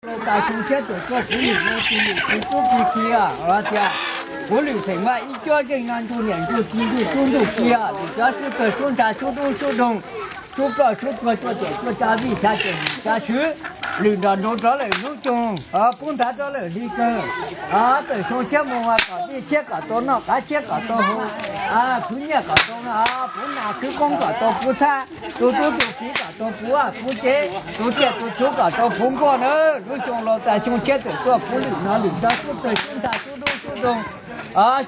Laus tas xyoo tshiab tawm tuaj kuv lwm no tus lwm txiv tub txiv kiag tias, kuv lwm xeem Vaj ib cuab zeej no ntuj niam ntuj txiv ntuj tub ntuj kiag, lwm cov sub tawg sub nrag sub dub sub doog, sub ploj sub tuag cuaj caum cuaj tsav vij xya caum yim tsav swb, lwm nrog nroo rov lawm hnub coog, pub nrhav rov lawm hli kawg. Tawm xyoo tshiab mus mas kom dej tshiab kom tau noj, qav tshiab kom tau haus, khwv nyiaj kom tau noj, puv nas khwv koob kom tau puv txhab, tus tub tus kiv kom tau puv vaj puv tsev, tus tsiaj tus txhu kom tau puv nkuaj na. Lub xyoo laus tas xyoo tshiab tawm tuaj kuv lwm no lwm cov sub tawg sub nrag sub dub sub doog,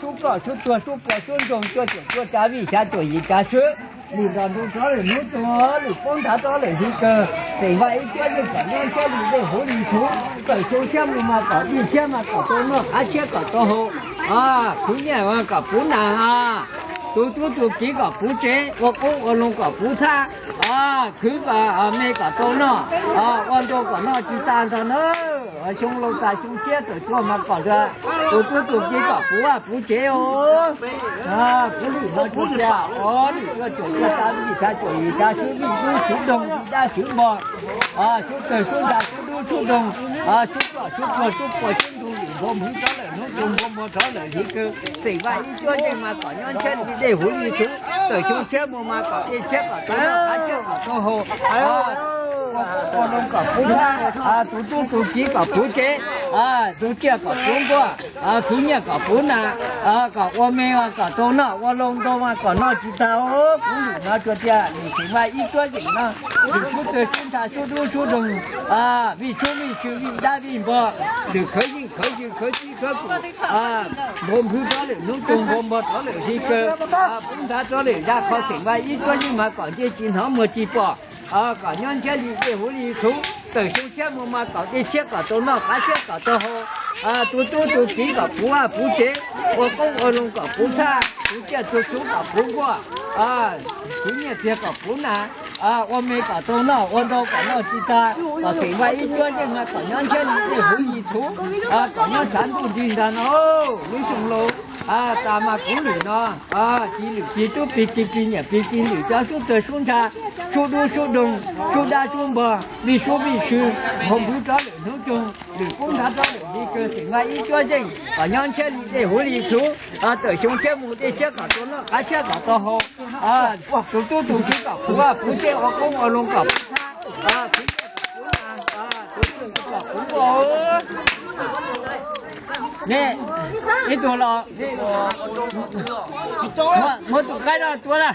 sub ploj sub tuag sub ploj sub ntsoog cuaj caum cuaj tsav vij xya caum yim tsav swb, lwm nrog nroo rov lawm hnub coog, lwm poob nrhav rov lawm hli kawg. Xeem Vaj ib cuab yeej kom nyob ntshiab li dej huv li txhuv, tawm xyoo tshiab mus mas kom dej tshiab mas kom tau noj, qav tshiab kom tau haus, khwv nyiaj kom puv nas, tus tub tus kiv kom puv tsev, ua qoob ua loo kom puv txhab, khwv me kom tau noj, ua ntau kom noj tsis tas ntag na. Xyoo laus tas xyoo tshiab tawm tuaj mas kom tus tub tus kiv kom puv vaj puv tsev os. Kuv lwm no tsuas tias, lwm cuaj caum cuaj tsav vij xya caum yim tsav swb, vij dub swb doog vij dab swb npog, sub tawg sub nrag sub dub sub doog, sub ploj sub tuag sub ploj sub ntsoog, lwm npog nphwv rov lawm hnub coog npog npog rov lawm hli kawg. Xeem Vaj ib cuab yeej mas kom nyob ntshiab li dej huv li txhuv, tawm xyoo tshiab mus mas kom dej tshiab kom tau noj, qav tshiab kom tau haus, ua loo kom puv txhab, tus tub tus kiv kom puv tsev, tus tsiaj kom puv nkuaj, khwv nyiaj kom puv nas, kom ua me mas kom tau noj, ua loo ntau mas kom noj tsis tag. Kuv lwm no tsuas tias lwm Xeem Vaj ib cuab yeej no, lwm sub tawg sub nrag sub dub sub doog, vij sub vij tsw vij dab vij npog, lwm khawv yeej khawv ywg khawv txib khawv kum, npog nphwv rov lawm hnub coog npog npog rov lawm hli kawg, pub nrhav rov lawm zaj qhov Xeem Vaj ib cuab yeej mas kom ntsej tsis hnov muag tsis pom, kom nyob ntshiab li dej huv li txhuv, tawm xyoo tshiab mus mas kom dej tshiab kom tau noj, qav tshiab kom tau haus, tus tub tus kiv kom puv vaj puv tsev, ua qoob ua loo kom puv txhab, tus tsiaj tus txhu kom puv nkuaj, khwv nyiaj txiag kom puv nas, ua me kom tau noj, ua ntau kom noj tsis tag, kom Xeem Vaj ib cuab yeej mas kom nyob ntshiab li dej huv li txhuv, kom nyob tshav ntuj nrig ntag no. Lub xyoo laus tas mas kuv lwm no, ci lwm ci tub pig ci ci nyiam pig ci lwm cov sub tawg sub nrag, sub dub sub doog, sub dab sub npog, vij sub vij tsw, npog nphwv rov lawm hnub coog, lwm pub nrhav rov lawm hli kawg, Xeem Vaj ib cuab yeej kom nyob ntshiab li dej huv li txhuv, tawm xyoo tshiab mus dej tshiab kom tau noj, qav tshiab kom tau haus, tus tub tus kiv kom puv vaj puv tsev, ua qoob ua loo kom puv txhab, puv nkuaj, ne, ib tug los, muab tus qaib no tua na.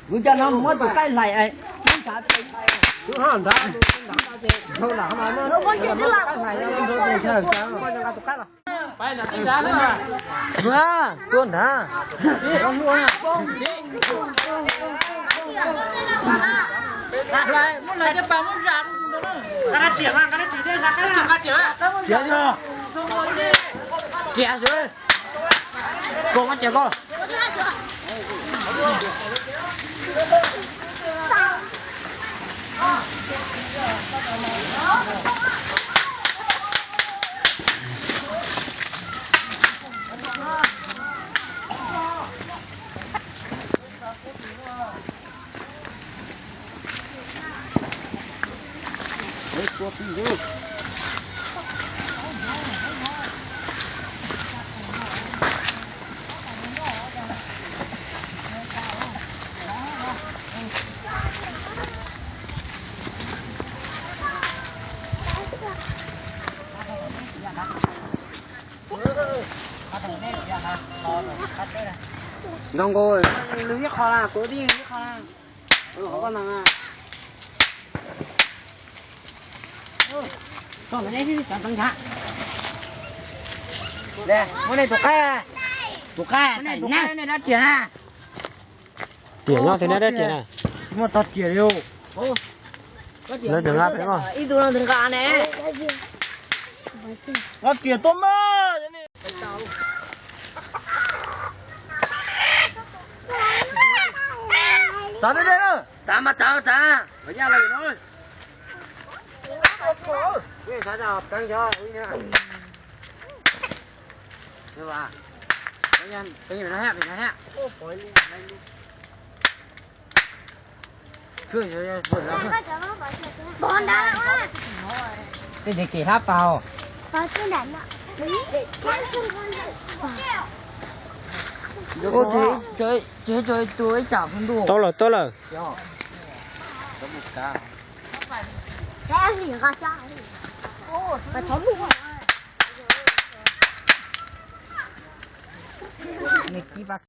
Kuv coj no muab tus qaib hlais. Tua nrad. Txiav xwb. Kau mas txiav kau. Nrog nkaus, nws ib qho na, kuv tib ib qho na. Muab nej tus qaib, tus qaib, nej dab tsi na? Tiam nyob tias neb dab tsi na? Muaj tog tiam li. Lawv tus nqa pem mas. Ib tug no tus nqa ne. Nqa tiam tuaj mas. Tav deb deb na. Tav mas tav tav. Ua yaj los no. Tej ntawd kev hlab paug. Tau lawm, tau lawm. Nws kib pab